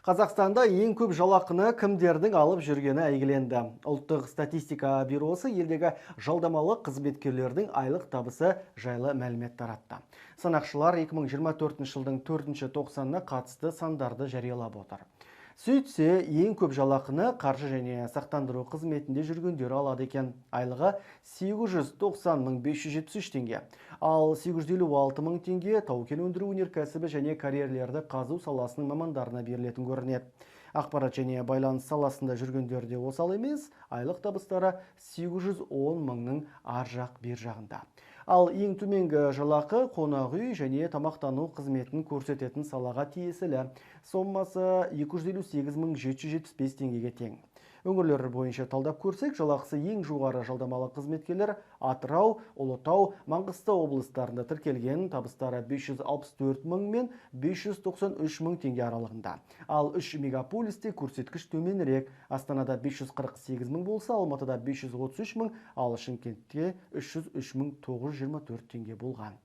Қазақстанда ең көп жалақыны кімдердің алып жүргені әйгіленді. Ұлттық статистика бюросы елдегі жалдамалы қызметкерлердің айлық табысы жайлы мәлімет таратты. Санақшылар 2024 жылдың 4 тоқсанына қатысты сандарды жариялап отыр. Сөйтсе, ең көп жалақыны қаржы және сақтандыру қызметінде жүргендер алады екен. Айлығы 890 573 теңге. Ал 856 мың теңге тау-кен өндіру өнеркәсібі және карьерлерді қазу саласының мамандарына берілетін көрінеді. Ақпарат және байланыс саласында жүргендер де осал емес, айлық табыстары 810 мыңның ар жақ бер жағында. Ал ең төменгі жалақы қонақ үй және тамақтану қызметін көрсететін салаға тиесілі. Сомасы 258 775 теңгеге тең. Өңірлер бойынша талдап көрсек, жалақысы ең жоғары жалдамалы қызметкерлер Атырау, Ұлытау, Маңғыстау облыстарында тіркелген, табыстары 564 мың мен 593 мың теңге аралығында. Ал үш мегаполисте көрсеткіш төменірек. Астанада 548 мың болса, Алматыда 533 мың, ал Шымкентте 303 мың 924 теңге болған.